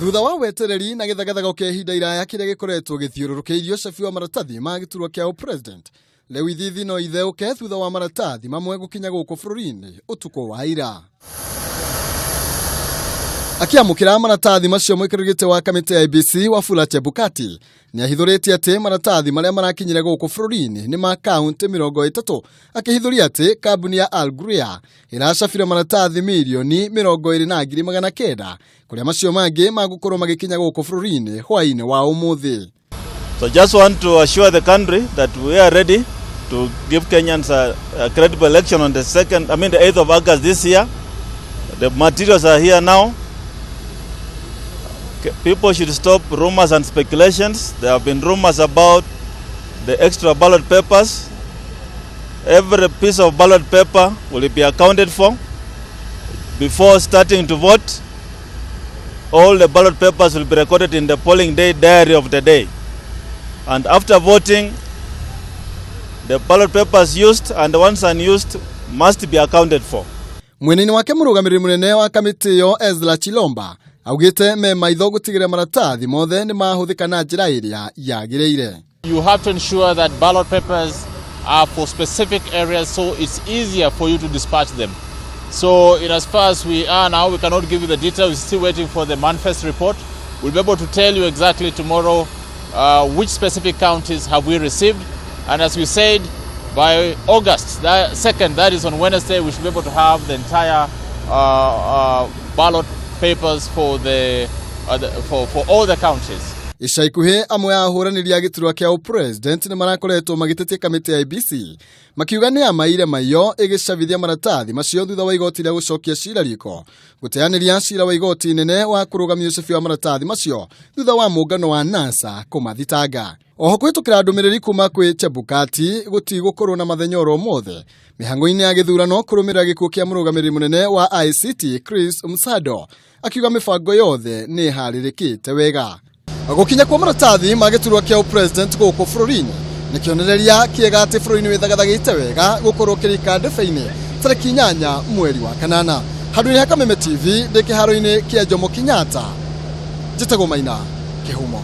Thutha wa wetereri na gĩthagathago kĩa ihinda iraya kĩrĩa gĩkoretwo gĩthiũrũrũkĩirio ũcabi wa maratathi ma gĩturwa kĩa ũpresident, rĩu ithithi no itheũke thutha wa maratathi mamwe gũkinya gũkũ bũrũri-inĩ ũtukũ wa ira. Akĩamũkĩra maratathi macio, mũikarĩri gĩtĩ wa kamĩtĩ ya IEBC Wafula Chebukati nĩahithũrĩtie atĩ maratathi marĩa marakinyire gũkũ bũrũri-inĩ nĩ ma kaũntĩ 30, akĩhithũria atĩ kambuni ya Al Ghurair ĩracabire maratathi 29,900,000, kũrĩa macio mangĩ magũkorwo magĩkinya gũkũ bũrũri-inĩ hwaĩ-inĩ wa ũmũthĩ. So just want to assure the country that we are ready to give Kenyans a credible election on the second, I mean the 8th of August this year. The materials are here now. People should stop rumors and speculations. There have been rumors about the extra ballot papers. Every piece of ballot paper will be accounted for before starting to vote. All the ballot papers will be recorded in the polling day diary of the day. And after voting, the ballot papers used and the ones unused must be accounted for. Mwena-inĩ wake, mũrũgamĩrĩri mũnene wa kamĩtĩ ĩyo Ezra Chilomba augĩte me maitho gũtigĩrĩra maratathi mothe nĩ mahũthĩka na njĩra ĩrĩa yagĩrĩire. You have to ensure that ballot papers are for specific areas so it's easier for you to dispatch them. So in as far as we are now, we cannot give you the details. We're still waiting for the manifest report. We'll be able to tell you exactly tomorrow which specific counties have we received. And as we said, by August the 2nd, that is on Wednesday, we should be able to have the entire ballot papers for all the counties. Ica ikuhĩ, amwe a ahũranĩri a gĩturwa kĩa ũpresident nĩ marakoretwo magĩtetia kamĩtĩ ya IEBC, makiuga nĩ amaire maiyo ĩgĩcabithia maratathi macio thutha wa igoti rĩa gũcokia cira riko gũteanĩria cira wa igoti inene wa kũrũgamia ũcabi wa maratathi macio thutha wa mũngano wa NASA kũmathitanga. Oho, kũhĩtũkĩra ndũmĩrĩri kuma kwĩ Chebukati, gũtigũkorwo na mathenya oro mothe mĩhango-inĩ ya gĩthurano kũrũmĩrĩra gĩkuũ kĩa mũrũgamĩrĩri mũnene wa ICT Chris Msado, akiuga mĩbango yothe nĩ ĩharĩrĩkĩte wega. Gũkinya kwa maratathi ma gĩturwa kĩa ũpresident gũkũ bũrũri-inĩ nĩ kĩonereria kĩega atĩ bũrũri nĩ wĩthagathagĩte wega gũkorwo kĩrika ndebe-inĩ tarĩki 8 mweri wa kanana. Handũ-inĩ ha Kameme TV, ndĩ kĩharo-inĩ kĩa Jomo Kenyatta, njĩtagwo Maina Kĩhumo.